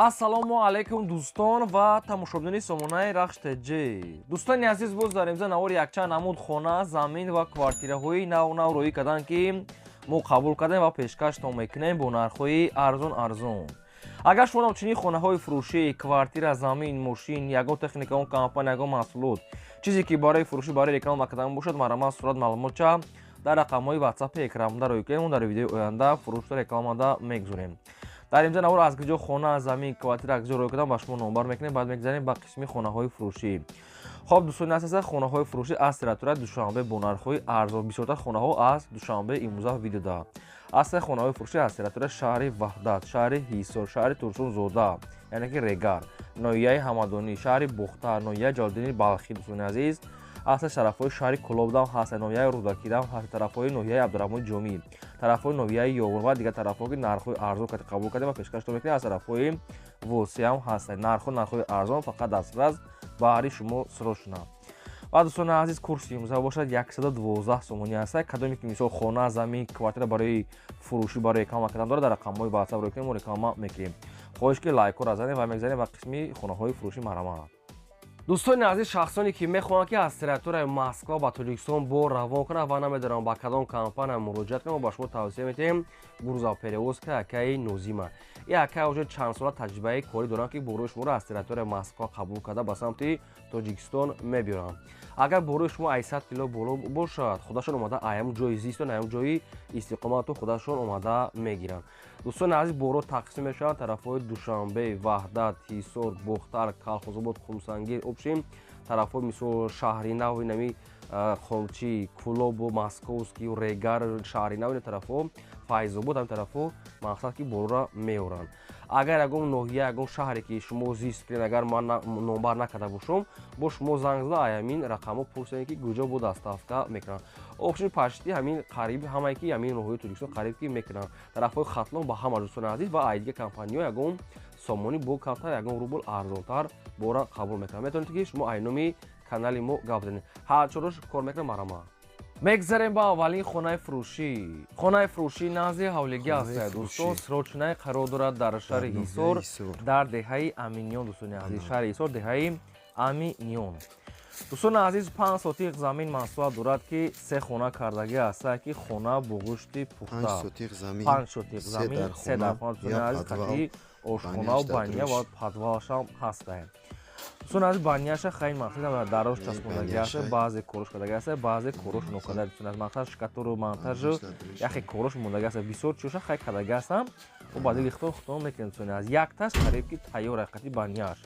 Ассалому алайкум, дӯстон ва тамошобинони сомонаи Рахш ТЖ. Дӯстони азиз, боз дар имза навори якчанд намуд хона, замин ва квартираҳои нав нав рӯӣ карданд, ки мо қабул кардем ва пешкаштон мекунем бо нархҳои арзон арзон. Агар шумо чунин хонаҳои фурӯшӣ, квартира, замин, мошин, ягон техника, он компания, ягон маҳсулот, чизе ки барои фурӯшӣ, барои реклама кардан бошад, марҳамат, сурат маълумотча дар рақамҳои WhatsApp экранда рӯй кунем. Дар видеои оянда фурӯшта рекламада мегузорем. Дар имза навор аз куҷо хона, замин, квартира аз куҷо рӯй кардам, ба шумо номбар мекунем. Баъд мегзарем ба қисми хонаҳои фурӯшӣ. Хоб, дӯстони азиз, хонаҳои фурӯшӣ аз территорияи Душанбе бо нархҳои арзон. Бисёртар хонаҳо аз Душанбе имрӯза видеода. Асли хонаҳои фурӯшӣ аз территорияи шаҳри Ваҳдат, шаҳри Ҳисор, шаҳри Турсунзода, яъне ки Регар, ноҳияи Ҳамадонӣ, шаҳри Бохтар, ноҳияи Ҷалолиддини Балхӣ. Дӯстони азиз, асли тарафҳои шаҳри Кӯлобдам ҳаст, ноҳияи Рӯдакидам ҳаст, тарафҳои ноҳияи Абдураҳмони Ҷомӣ, тарафҳои ноҳияи Ёвон ва дигар тарафҳо, ки нархҳои арзон қабул кардем ва пешкаштон мекунем. Аз тарафҳои Восеам ҳаст. Нархҳо нархҳои арзон, фақат дастрас баҳри шумо сиро шунад. Ва дӯстони азиз, курси имрӯза бошад 112 сомонӣ аст. Кадоме ки, мисол, хона, замин, квартира барои фурӯшӣ, барои реклама кардан дорад, дар рақамҳои WhatsApp рӯй кунем, мо реклама мекунем. Хоҳиш ки лайкҳоро занем ва мегзарем ба қисми хонаҳои фурӯшӣ, марҳамат. Дӯстони азиз, шахсоне ки мехоҳанд, ки аз территорияи Москва ба Тоҷикистон бор равон кунанд ва намедонанд ба кадом компания муроҷиат кунанд, ба шумо тавсия метиҳем грузоперевозка акаи Нозима. И акай уже чанд сола таҷрибаи корӣ доранд, ки борои шуморо аз территорияи Москва қабул карда, ба самти Тоҷикистон мебиёранд. Агар борои шумо 800 кило боло бошад, худашон омада аям ҷои зистон, аям ҷои истиқомату худашон омада мегиранд. Дӯстони азиз, боро тақсим мешаванд тарафҳои Душанбе, Ваҳдат, Ҳисор, Бохтар, Калхозобод, Хумсангир, общем, тарафҳои, мисол, Шаҳри Нав, инами Холчи, Кӯлобу, Московский, Регар, Шаҳри Нав, ина тарафҳо, Файзобод, ҳамин тарафҳо мақсад ки борора меоранд. Агар ягон ноҳия, ягон шаҳре ки шумо зист кунед, агар ман номбар накарда бошам, бо шумо занг зада, ҳамин рақамҳо пурсед, ки куҷо бо доставка мекунанд. Общем, почти ҳамин қариб ҳамае ки ҳамин ноҳияи Тоҷикистон қариб ки мекунанд, тарафҳои Хатлон, ба ҳама. Дӯстони азиз, ва ай дигар компаниҳо ягон сомонӣ бо камтар, ягон рубл арзонтар бора қабул мекунанд. Метавонед, ки шумо ай номи канали мо гап занед, ҳар чорош кор мекунад. Марҳамат, мегзарем ба аввалин хонаи фурӯшӣ. Хонаи фурӯшӣ назди ҳавлигӣ аст, дӯстон, срочный қарор дорад дар шаҳри Ҳисор, дар деҳаи Аминиён. Дӯстони азиз, шаҳри Ҳисор, деҳаи Аминиён. Дӯстони азиз, 5 сотиқ замин масоҳат дорад, ки се хона кардагӣ аста, ки хона бо гӯшти пухта. 5 сотиқ замин, се дархона, дӯстони азиз, қатъи ошхонаву баня ва подвалашам ҳастанд. Дӯстони азиз, баняша хайр мақсад дароз часпондагӣ аст, баъзе корош кардагӣ аст, баъзе корош нокарда. Дӯстони азиз, мақсад штукатуру монтажу яхе корош мондагӣ аст, бисёр чизоша хай кардагӣ ҳастам. Бо ба дили худтон худтон мекунем. Дӯстони азиз, якташ қариб ки тайёр, ҳақиқати баняш.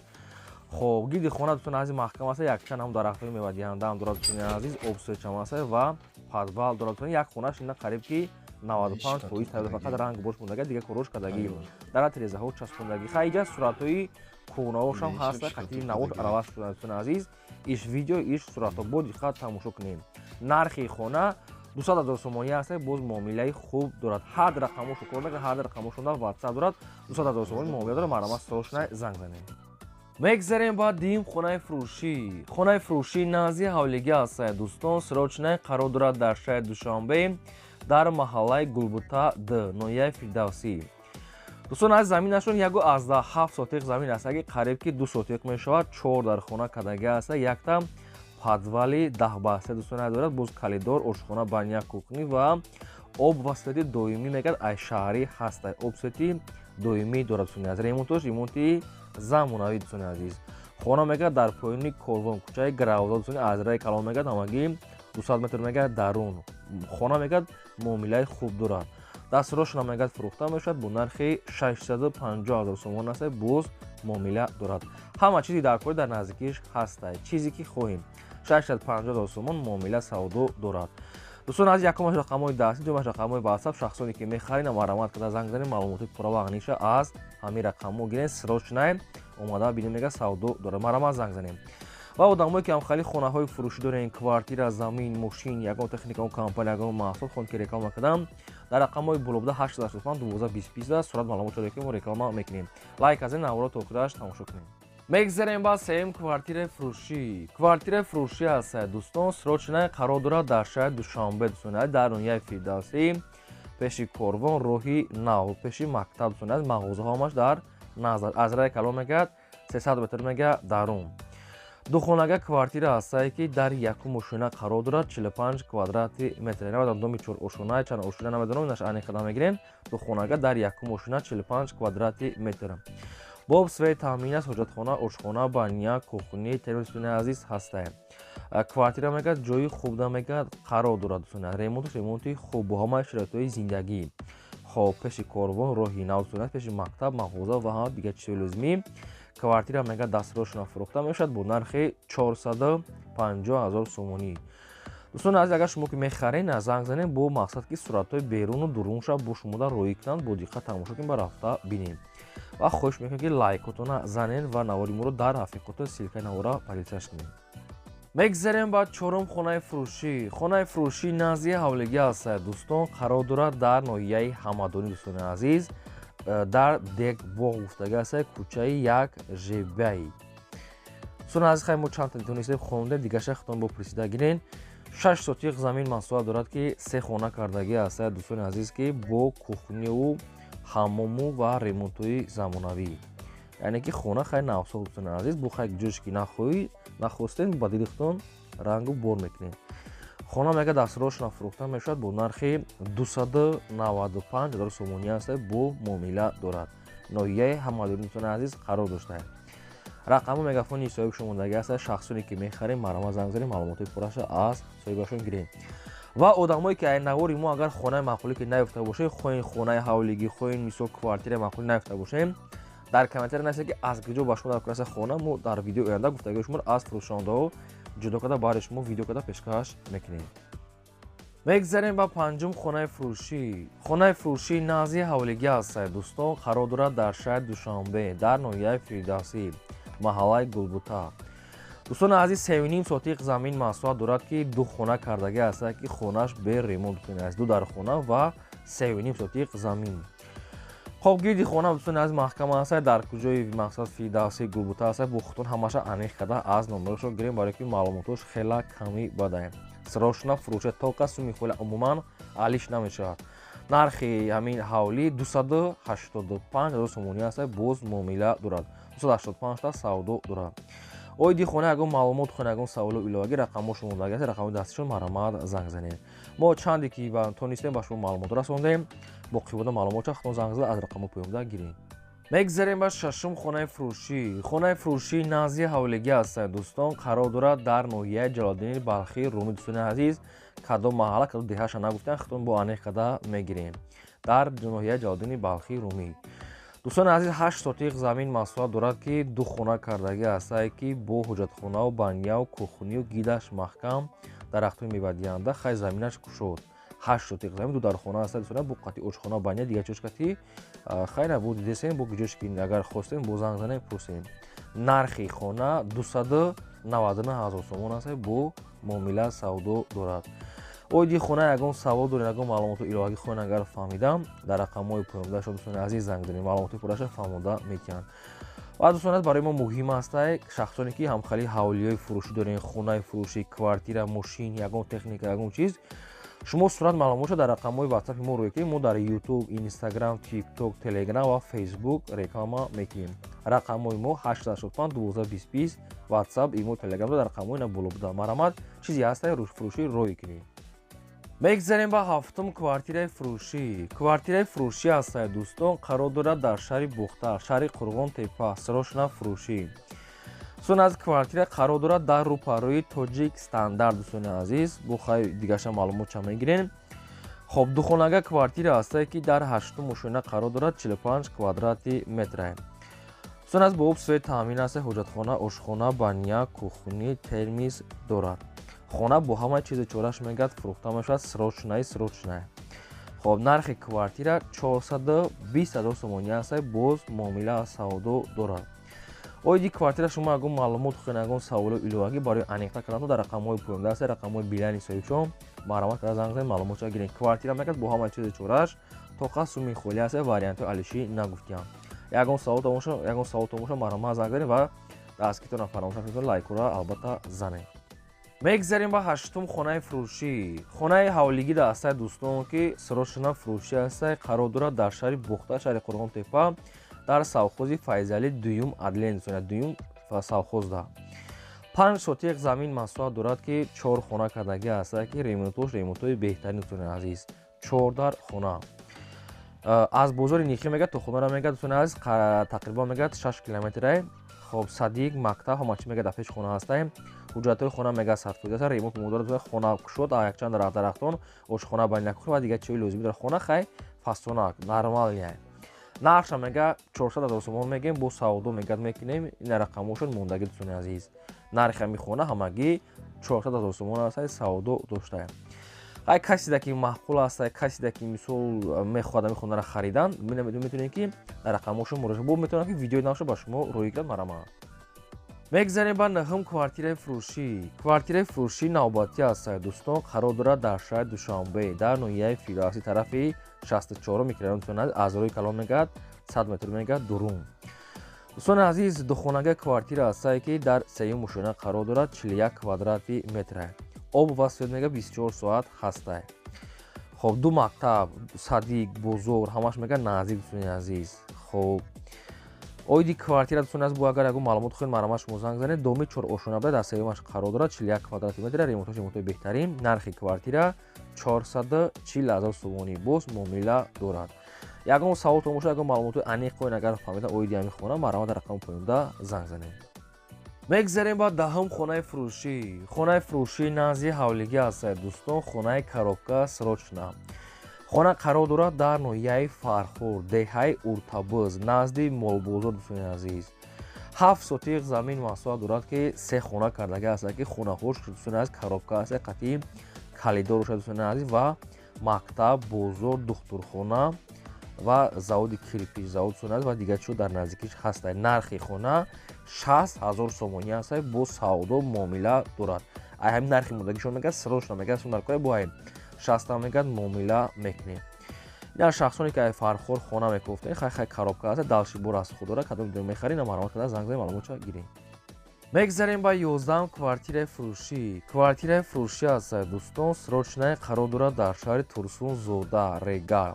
Хоб, гирди хона, дӯстони азиз, маҳкам аст, якчанд ҳам дарахтҳои мевадиҳандаам дорад. Дӯстони азиз, обсечам аст ва подвал дорад. Дӯстони, як хонаш ина қариб ки 95% тайёр, фақат ранг бош мондагӣ, дигар корош кардагӣ, дара тирезаҳо часпондагӣ. Хай, иҷа суратҳои кӯҳнаҳошам ҳаста, қатъи навош аралаш шуда. Дӯстони азиз, иш видео, иш суратҳо бо диққат тамошо кунем. Нархи хона 200 000 сомонӣ аст, боз муомилаи хуб дорад. Ҳар рақамошо кор мекунад, ҳар рақамошонда WhatsApp дорад. 200 000 сомонӣ муомила дорад. Марҳамат, срочно занг занем. Мегзарем ба дуюм хонаи фурӯшӣ. Хонаи фурӯшӣ назди ҳавлигӣ аст, дӯстон, срочный қарор дорад дар шаҳри Душанбе, дар маҳаллаи Гулбута д, ноҳияи Фирдавсӣ. Дӯстон аз заминашон 1,7 сотиқ замин аст, аги қариб ки 2 сотиқ мешавад. Чор дар хона кардагӣ аст, якта подвали 10 ба 3, дӯстон, дорад, боз коридор, ошхона, баня, кухня ва об ва свети доимӣ мегӯяд, ай шаҳрӣ ҳаст, об свети доимӣ дорад. Дӯстони азиз, ремонтош ремонти замонавӣ. Дӯстони азиз, хона мегӯяд дар поёни корвон, кӯчаи Гравзо. Дӯстони, аз раи калон мегӯяд ҳамагӣ 200 метр мегӯяд дарун хона. Мегӯяд, муомилаи хуб дорад, дастрошона мегӯяд, фурӯхта мешавад бо нархи 650 000 сомон аст, боз муомила дорад. Ҳама чизи дар кори дар наздикиш ҳаста, чизе ки хоҳем. 650 000 сомон муомила савдо дорад. Дӯстон аз якумаш рақамҳои дастӣ, дуюмаш рақамҳои WhatsApp. Шахсоне ки мехаред, марҳамат карда занг занед, маълумоти пурра ва аниқша аз ҳамин рақамҳо гиред. Срочный омада бинем, мега савдо дорад, марҳамат, занг занем. Ва одамое ки ҳамхали хонаҳои фурӯшӣ дорем, квартира, замин, мошин, ягон техника, компания, ягон маҳсулот хоҳем ки реклама кардам, дар рақамҳои болобуда 885 12 20 20 сурат маълумот шуда, ки мо реклама мекунем. Лайк аз ин навро то охираш тамошо кунем. Мегзарем ба сеюм квартираи фурӯшӣ. Квартираи фурӯшӣ аст, дӯстон, срочный қарор дорад дар шаҳри Душанбе, дӯстон, дар ноҳияи Фирдавсӣ, пеши корвон, роҳи нав, пеши мактаб. Дӯстон, мағозаҳо ҳамаш дар Назар аз рай калон мегӯяд 300 метр мега дарун. Духонага квартира ҳастае, ки дар якум ошёна қарор дорад, 45 квадрати метр. Намедонам доми чор ошёна, чанд ошёна намедонам, инаш аниқ қадам мегирем. Духонага дар якум ошёна 45 квадрати метр. Бо свет таъмин аст, ҳоҷатхона, ошхона, баня, кухни, термис, дӯстони азиз, ҳастае. Квартира мегӯяд ҷои хубда мегӯяд қарор дорад, дӯстони, ремонташ ремонти хуб бо ҳамаи шароитҳои зиндагӣ. Хоб, пеши корвон, роҳи нав дӯстони, пеши мактаб, мағоза ва ҳама дигар чизҳои лозимӣ. Квартира мегӯяд дастрошона фурӯхта мешавад бо нархи 450 000 сомонӣ. Дӯстони азиз, агар шумо ки мехаред, занг занед бо мақсад, ки суратҳои беруну дурунша бо шумода роӣ кунанд, бо диққат тамошо кунед, ба рафта бинем. Ва хоҳиш мекунем, ки лайкотона занед ва навори моро дар рафиқотон ссылкаи навора поделиться кунед. Мегзарем ба чорум хонаи фурӯшӣ. Хонаи фурӯшӣ назди ҳавлигӣ ҳастад, дӯстон, қарор дорад дар ноҳияи Ҳамадонӣ, дӯстони азиз, дар Дегбоғ гуфтагӣ ҳастад, кӯчаи як жебаи. Дӯстони азиз, хай мо чандта донистем, хондем, дигаша худтон бо пурсида гирен. 6 сотиқ замин масоҳат дорад, ки се хона кардагӣ ҳастад, дӯстони азиз, ки бо кухниву ҳаммому ва ремонтҳои замонавӣ, яъне ки хона хай навсоз, дӯстони азиз, бо хай ҷош ки нахоҳӣ нахостем, ба дили худтон рангу бор мекунем. Хона мега дастрошона фурӯхта мешавад бо нархи 295 000 сомонӣ аст, бо муомила дорад. Ноҳияи Ҳамадонӣ, дӯстони азиз, қарор доштааст. Рақаму мегафони соҳиби шумондагӣ аст. Шахсоне ки мехарем, марҳамат, занг занед, маълумотҳои пурраша аз соҳибашон гирем. Ва одамое ки ай навори мо агар хонаи маъқулӣ ки наёфта бошед, хоҳен хонаи ҳавлигӣ, хоҳен мисол квартираи маъқулӣ наёфта бошем, дар комментария нависед, ки аз куҷо ба шумо дар кураса хона. Мо дар видеои оянда гуфтагиҳои шуморо аз фурӯшондаҳо ҷудо карда, барои шумо видео карда пешкаш мекунем. Мегзарем ба панҷум хонаи фурӯшӣ. Хонаи фурӯшӣ назди ҳавлигӣ ҳастад, дӯстон, қарор дорад дар шаҳри Душанбе, дар ноҳияи Фирдавсӣ, маҳаллаи Гулбута. Дӯстони азиз, 3,5 сотиқ замин масоҳат дорад, ки ду хона кардагӣ ҳастад, ки хонааш бе ремонт аст, ду дар хона ва 3,5 сотиқ замин. Хоб, гирди хона, дӯстони азиз, маҳкама ҳастад. Дар куҷои мақсад Фирдавсӣ, Гулбута ҳастад, бо худтон ҳамаша аниқ карда аз номерошо гирем, барое ки маълумотош хела камӣ бадаем. Срочно фурӯша, тока суми хола умуман алиш намешавад. Нархи ҳамин ҳавлӣ 285 000 сомонӣ аст, боз муомила дорад, 285 та савдо дорад. Оиди хона ягон маълумот хона, ягон саволу иловагӣ, рақамҳо шумондагӣ аст, рақамҳои дастишон, марҳамат, занг занед. Мо чанде ки тонистем, ба шумо маълумот расондем. Боқӣ буда маълумотша худтон занг зада аз рақамҳо поёнда гирем. Мегзарем ба шашум хонаи фурӯшӣ. Хонаи фурӯшӣ назди ҳавлигӣ ҳастад, дӯстон, қарор дорад дар ноҳияи Ҷалолиддини Балхӣ, Румӣ. Дӯстони азиз, кадом маҳалла, кадом деҳаша нагуфтан, худтон бо аниқ карда мегирем. Дар ноҳияи Ҷалолиддини Балхӣ, Румӣ, дӯстони азиз, 8 сотиқ замин масоҳат дорад, ки ду хона кардагӣ ҳастае, ки бо ҳоҷатхонаву баняву кухнию гидаш маҳкам, дарахтҳои мевадиҳанда, хай заминаш кушод. 8 сотиқ замин, ду дархона ҳастад, дӯстона, бо қати ошхона, баня, дигар чиз кати. Хайра, бо дидесем, бо куҷош ки агар хостем, бо занг занем, пурсем. Нархи хона 299 000 сомон аст, бо муомила савдо дорад. Оиди хона ягон савол доред, ягон маълумоту иловагӣ хоҳед, агар фаҳмидам, дар рақамҳои поёндаашон, дӯстони азиз, занг занед, маълумоти пурраша фаҳмода метиҳанд. Ва дӯстони азиз, барои мо муҳим астае, шахсоне ки ҳамхали ҳавлиҳои фурӯшӣ дорем, хонаи фурӯшӣ, квартира, мошин, ягон техника, ягон чиз, шумо сурат маълумотшо дар рақамҳои ватсапи мо рӯй кунед. Мо дар Ютуб, Инстаграм, Тикток, Телеграм ва Фейсбук реклама мекунем. Рақамҳои мо 885 12 20 20, Ватсап, имо, Телеграм дар рақамҳои на боло буда. Марҳамат, чизе ҳастае фурӯшӣ, рӯй кунед. Мегзарем ба ҳафтум квартираи фурӯшӣ. Квартираи фурӯшӣ ҳастае, дӯстон, қарор дорад дар шаҳри Бухтар, шаҳри Қурғон Тепа, срочно фурӯшӣ. Дӯстони азиз, квартира қарор дорад дар рӯпарӯи Тоҷик Стандарт, дӯстони азиз, бо хай дигаша маълумотша мегирем. Хоб, духонага квартира ҳастае, ки дар ҳаштум ошёна қарор дорад, 45 квадрати метра. Дӯстони азиз, бо об свет таъмин аст, ҳоҷатхона, ошхона, баня, кухни, термис дорад. Хона бо ҳамаи чизи чораш мегӯяд фурӯхта мешавад, срочный, срочный. Хоб, нархи квартира 420 000 сомонӣ аст, боз муомила савдо дорад. Оиди квартира шумо ягон маълумот хоҳед, ягон саволу иловагӣ, барои аниқтар кардан дар рақамҳои поёнда аст, рақамҳои билани соҳибшон, марҳамат карда занг занед, маълумотша гиред. Квартира мегӯяд бо ҳамаи чизи чораш тоқа суми холӣ аст, вариантҳои алишӣ нагуфтиям. Ягон савол тамоша, марҳамат, занг занед ва дастгиритонро фаромӯш накунед, лайкҳоро албатта занед. Мегзарем ба ҳаштум хонаи фурӯшӣ. Хонаи ҳавлигӣ дар ҳастаи, дӯстон, ки срочно фурӯшӣ ҳастай, қарор дорад дар шаҳри Бухта, шаҳри Қурғонтепа, Дар совхози Файзалӣ, дуюм отделение, дӯстони, дуюм совхозда. 5 сотих замин масоҳат дорад, ки чор хона кардагӣ ҳаста, ки ремонтош ремонтҳои беҳтарин, дӯстони азиз. Чордар хона аз бозори Нихи мегӯяд то хонара мегӯяд, дӯстони азиз, тақрибан мегӯяд 6 километрае. Хоб, садик, мактаб, ҳама чи мегӯяд дар пеши хона ҳастаем. Ҳуҷҷатҳои хона мегӯяд 100% аст, ремонт мудорад. Хона кушод, якчанд дарахтон, ошхона, баня, кухня ва дигар чизҳои лозимӣ дар хона. Хай, фасонак нормальный. Нархша мега 400 000 сомон мегем, бо савдо мегӯяд мекунем. Ина рақамошон мондагӣ, дӯстони азиз. Нархи ҳами хона ҳамагӣ 400 000 сомон аст, савдо доштаем. Ай касида ки маъқул аст, касида ки мисол мехоҳад ами хонаро харидан, метавонед ки дар рақамошон муроҷиат бо, метавонад ки видеои навшо ба шумо рӯй кунад. Марама, мегзарем ба нӯҳум квартираи фурӯшӣ. Квартираи фурӯшӣ навбатӣ аст, дӯстон, қарор дорад дар шаҳри Душанбе, дар ноҳияи Фирдавсӣ, тарафи 64 микрорайон. Аз рӯи калон мегӯяд 100 метр мегӯяд дурун. Дӯстони азиз, духонагаи квартира ҳастае, ки дар сеюм ошёна қарор дорад, 41 квадрати метра. Об ва свет мега 24 соат ҳастае. Хоб, ду мактаб, садик, бозор, ҳамаш мега наздик, дӯстони азиз. Хоб, оиди квартира, дӯстони азиз, бо агар ягон маълумот хоҳед, марҳамат, шумо занг занед. Доми чор ошёна буда, дар сеюмаш қарор дорад, 41 квадрати метра, ремонтош ремонтҳои беҳтарин. Нархи квартира 440 000 сомонӣ, боз муомила дорад. Ягон саволтон бошад, ягон маълумотҳои аниқ хоҳед агар фаҳмидан оиди ҳамин хона, марҳамат, дар рақами поёнда занг занед. Мегзарем ба 10-ум хонаи фурӯшӣ. Хонаи фурӯшӣ назди ҳавлигӣ аст, дӯстон, хонаи коробка срочно. Хона қарор дорад дар ноҳияи Фархор, деҳаи Уртабуз, назди молбозор, дӯстони азиз. 7 сотих замин масоҳат дорад, ки се хона кардагӣ аст, ки хонаҳош, дӯстони азиз, коробка аст, қатъи калидор бошад, дӯстони азиз. Ва мактаб, бозор, духтурхона ва заводи кирпич завод, дӯстони азиз, ва дигар чизо дар наздикиш ҳастанд. Нархи хона 60 000 сомонӣ аст, бо савдо муомила дорад. Ай ҳамин нархи мондагишон мегӯяд срочно мегӯяд сум дар кора, бо ай шаста мегӯяд муомила мекунем. Ина шахсоне ки ай Фархор хона мекуфтем, хай, хай, коробка аст, дальше бор аз худ дорад. Кадом ҷо мехарӣ, на марҳамат карда занг занед, маълумотша гирем. Мегзарем ба 11-ум квартираи фурӯшӣ. Квартираи фурӯшӣ аст, дӯстон, срочная, қарор дорад дар шаҳри Турсунзода, Регар,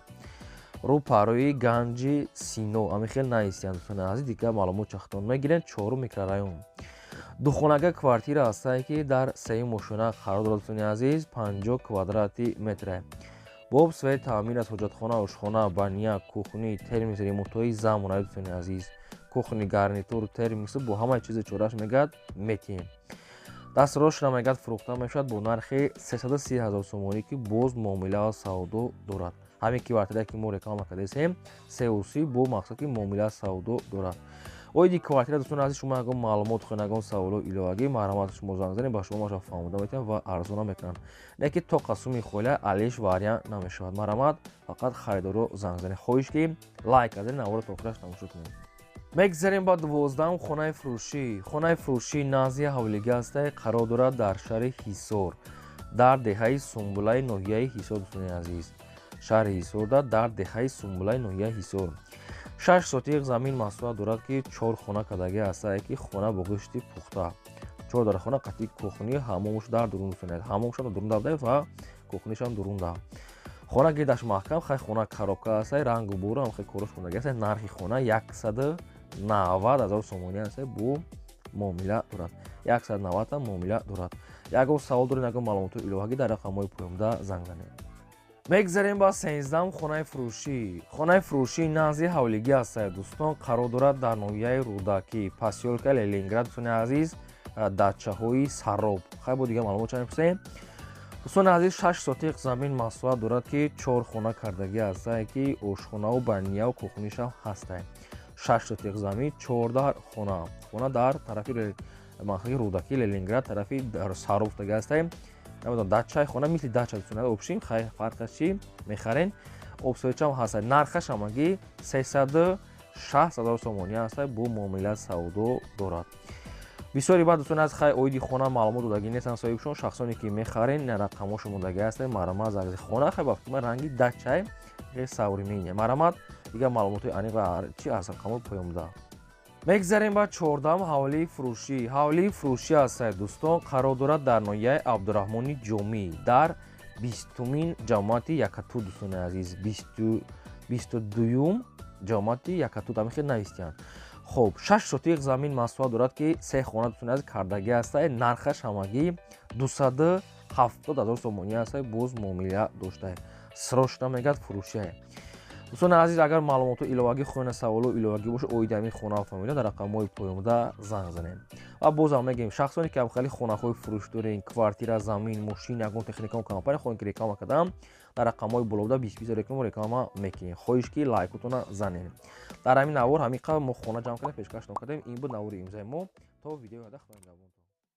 рӯ парои Ганҷи Сино. Ами хел наистиянд, дӯстони азиз, дигар маълумот чахтон мегирем. Чорум микрорайон, духонага квартира ҳастае, ки дар сеюм ошёна қарор дорад, дӯстони азиз, 50 квадрати метре. Бо об, свет таъмин аст, ҳоҷатхона, ошхона, баня, кухни, термис, ремонтҳои замонавӣ, дӯстони азиз. Кухни, гарнитур, термис бо ҳамаи чизи чораш мегӯяд метиҳем. Дастрошна мегӯяд фурӯхта мешавад бо нархи 330 000 сомонӣ, ки боз муомила ва савдо дорад. Ҳамин квартира, ки мо реклама кардаистем, сеуси бо мақсад, ки муомила савдо дорад. Оиди квартира, дӯстони азиз, шумо ягон маълумот хоҳед, ягон саволо иловагӣ, марҳамат, шумо занг занед, ба шумо маша фаҳмода метавонам ва арзона мекунанд. Не ки то қасуми холя алиш вариант намешавад. Марҳамат, фақат харидоро занг занед. Хоҳиш, ки лайк кардед, наворо то охираш тамошо кунед. Мегзарем ба 12-ум хонаи фурӯшӣ. Хонаи фурӯшӣ назди ҳавлигӣ ҳастае, қарор дорад дар шаҳри Ҳисор, дар деҳаи Сумбулаи ноҳияи Ҳисор, дӯстони азиз. Шаҳри Ҳисорда, дар деҳаи Сумбулаи ноҳияи Ҳисор, 6 сотих замин масоҳат дорад, ки чор хона кардагӣ ҳастае, ки хона бо гӯшти пухта, чор дар хона, қатъи кухни, ҳамомш дар дурун, дӯстони азиз. Ҳамомшам дурун давда ва кухнишам дурун да. Хона гирдаш маҳкам. Хай, хона коробка ҳастае, рангу буру ҳам хел корош кундаги ҳастае. Нархи хона 190 000 сомонӣ ҳастае, бо муомила дорад, 190 муомила дорад. Ягон савол доред, ягон маълумотҳои иловагӣ, дар рақамҳои поёнда занг занед. Мегзарем ба 13-ум хонаи фурӯшӣ. Хонаи фурӯшӣ назди ҳавлигӣ ҳастае, дӯстон, қарор дорад дар ноҳияи Рӯдакӣ, посёлка Ленинград, дӯстони азиз, дачаҳои Сароб. Хай, бо дигар маълумот ча мепурсем, дӯстони азиз. 6 сотих замин масоҳат дорад, ки чор хона кардагӣ ҳастае, ки ошхонаву банияву кухнишам ҳастае. 6 сотих замин, 14 хона. Хона дар тарафи манҳаи Рӯдакӣ, Ленинград, тарафи Сароб таги ҳастае. Намедонам, дачаи хона мисли дача, дӯстони, общем, хай, фарқаш чи, мехарен, обсоячам ҳастае. Нархаш ҳамагӣ 360 000 сомонӣ ҳастае, бо муомила савдо дорад. Бисёри баъд, дӯстони аз, хай, оиди хона маълумот додагӣ нестанд соҳибшон. Шахсоне ки мехарен, рақамҳошо мондагӣ ҳастае, марҳамат, занг. Хона, хай, ба фикри ман, ранги дачай современный. Марҳамат, дигар маълумотҳои аниқ ва чи аз рақамҳои поёнбуда. Мегзарем ба 14-ум ҳавлии фурӯшӣ. Ҳавлии фурӯшӣ ҳастае, дӯстон, қарор дорад дар ноҳияи Абдураҳмони Ҷомӣ, дар 20-умин ҷамоати Якату, дӯстони азиз, 22-юм. Ҷамоати Якатут ҳамин хел навистиянд. Хоб, 6 сотиқ замин масоҳат дорад, ки се хона, дӯстони азиз, кардагӣ ҳастай. Нархаш ҳамагӣ 270 000 сомонӣ ҳастай, боз муомила доштае. Срочно мегӯяд, фурӯшияе. Дӯстони азиз, агар маълумоту иловагӣ хоҳед, саволу иловагӣ бошад оиди ҳамин хона, фамилия, дар рақамҳои поёнда занг занем. Ва бозам мегӯем, шахсоне ки ҳамхели хонаҳои фурӯш дорем, квартира, замин, мошин, ягон техника, компания хоҳем ки реклама кардам, дар рақамҳои болода 20 реклама мекунем. Хоҳиш, ки лайкотона занем. Дар ҳамин навор ҳамин қадр мо хона ҷамъ кардем, пешкаштон кардем. Ин буд навори имрӯзаи мо. То видеои оянда, Худо нигаҳбонтон.